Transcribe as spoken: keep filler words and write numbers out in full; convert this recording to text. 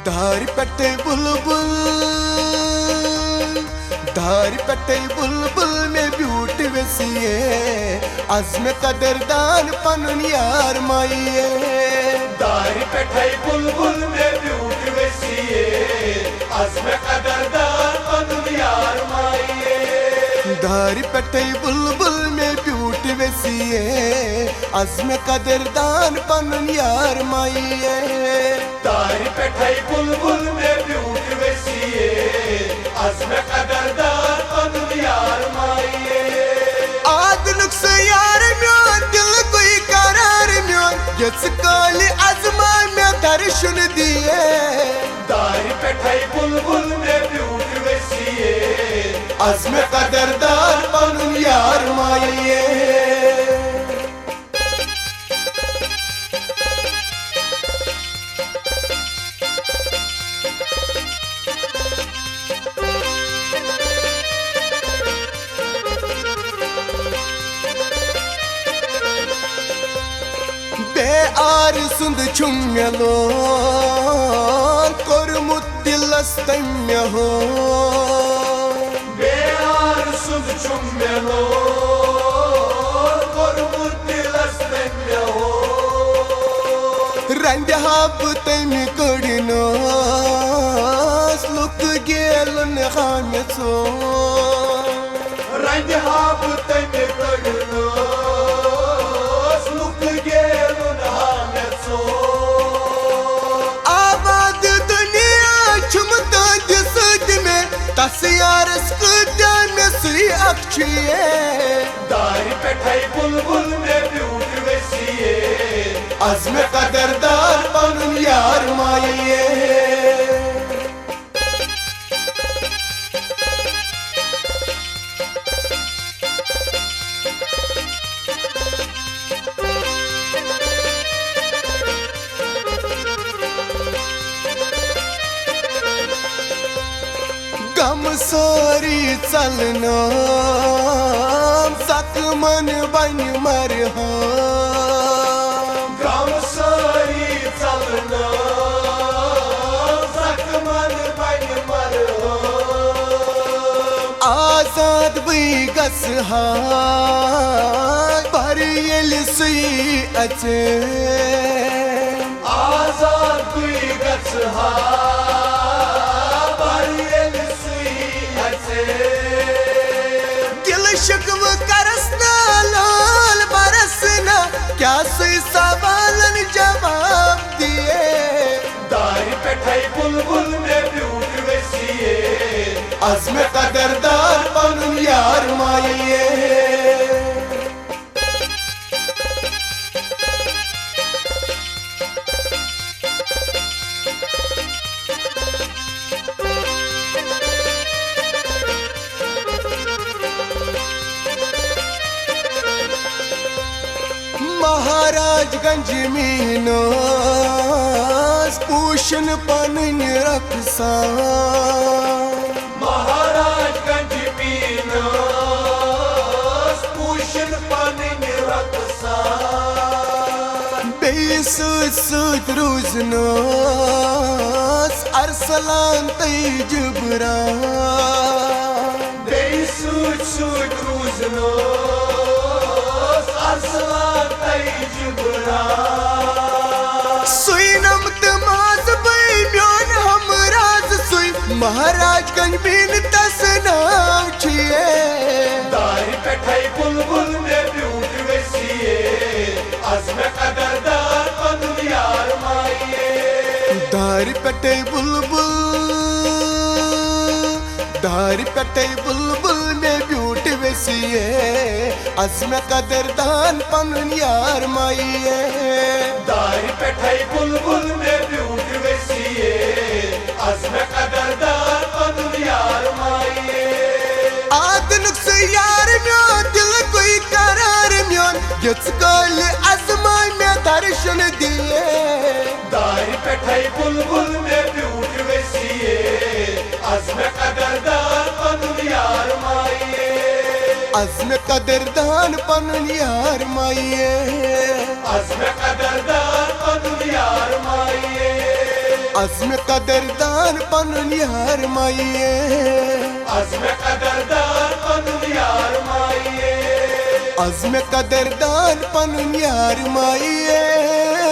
دارِ پٮ۪ٹھَے بُلبُل، دارِ پٮ۪ٹھَے بُلبُل مےٚ بیوٗٹھ ویسیے، از مےٚ قدردان پنُن یار مایے۔ دارِ پٮ۪ٹھَے بُلبُل مےٚ بیوٗٹھ ویسیے، از مےٚ قدردان پنُن یار مایے۔ دارِ پٮ۪ٹھَے بُلبُل مےٚ بیوٗٹھ ویسیے، از مےٚ قدردان پنُن یار مایے۔ دارِ پٮ۪ٹھَے بُلبُل مےٚ بیوٗٹھ ویسیے، از مےٚ قدردان پنُن یار مایے۔ آدنُک سُہ یار میون، دِل گوٚے قرار میون، یِژھ کالہِ از ما مےٚ درشُن دِیے۔ دارِ پٮ۪ٹھَے بُلبُل مےٚ بیوٗٹھ ویسیے، از مےٚ قدردان پنُن یار مایے۔ بے آر سُنٛد چھُم مےٚ لول کوٚرمُت دِلس تٔمۍ مےٚ ہو۔ بے آر سُنٛد چھُم مےٚ لول کوٚرمُت دِلس تٔمۍ مےٚ ہو۔ رنٛدِ ہا بہٕ تٔمۍ کٔڑنَس لُکہٕ گیلَن ہا مےٚ ژوٚل۔ رنٛدِ ہا بہٕ تٔمۍ کٔڑنَس لُکہٕ گیلَن ہا مےٚ ژوٚل۔ آباد دُنیا چھُم تُہنٛدِ سۭتۍ مےٚ، تَس یارَس کۭتیٛاہ مےٚ سُے اکھ چھُ یے۔ دارِ پٮ۪ٹھَے بُلبُل مےٚ بیوٗٹھ ویسیے، از مےٚ قدردان پنُن یار مایے۔ غم سٲری ژلنٲم، زخمن بنہِ مرہم۔ غم سٲری ژلنٲم، زخمن بنہِ مرہم۔ آزاد بٕے گژھٕ ہا، بر ییٚلہِ سُے اژِ۔ آزاد بٕے گژھٕ ہا، بر ییٚلہِ سُے اژِ۔ دِلہٕ شِکوٕ کرس نہٕ، لٲل برس نہٕ، کیٛاہ سُے سوالن جواب دِیے۔ دارِ پٮ۪ٹھَے بُلبُل مےٚ بیوٗٹھ ویسیے، از مےٚ قدردان پنُن یار مایے۔ مہاراج گنج مینس پوشن پنٕنۍ رقصان۔ مہاراج گنج مینس پوشن پنٕنۍ رقصان۔ بیٚیہِ سۭتۍ سۭتۍ روٗزنس ارسلان تہٕ جبران۔ بیٚیہِ سۭتۍ سۭتۍ روٗزنس ارسلان تہٕ جبران۔ سُے نم تہٕ ماز بٕے میون ہمراز سُے، مہاراج گنج مینس ناو چھُ یے۔ دارِ پٮ۪ٹھَے بُلبُل مےٚ بیوٗٹھ ویسیے، از مےٚ قدردان پنُن یار مایے۔ دارِ پٮ۪ٹھَے بُلبُل، دارِ پٮ۪ٹھَے بُلبُل مےٚ بیوٗٹھ ویسیے، از مےٚ قدردان پنُن یار مایے۔ دارِ پٮ۪ٹھَے بُلبُل مےٚ بیوٗٹھ ویسیے، از مےٚ قدردان پنُن یار مایے۔ آدنُک سُہ یار میون، دِل گوٚے قرار میون، یِژھ کالہِ از ما مےٚ درشن دِیے۔ دارِ پٮ۪ٹھَے بُلبُل مےٚ بیوٗٹھ ویسیے، از مےٚ قدردان پنُن یار مایے۔ از مےٚ قدردان پنُن یار مایے۔ از مےٚ قدردان پنُن یار مایے۔ از مےٚ قدردان پنُن یار مایہِ۔ از مےٚ قدردان پنُن یار مایہِ۔ از مےٚ قدردان پنُن یار مایہِ۔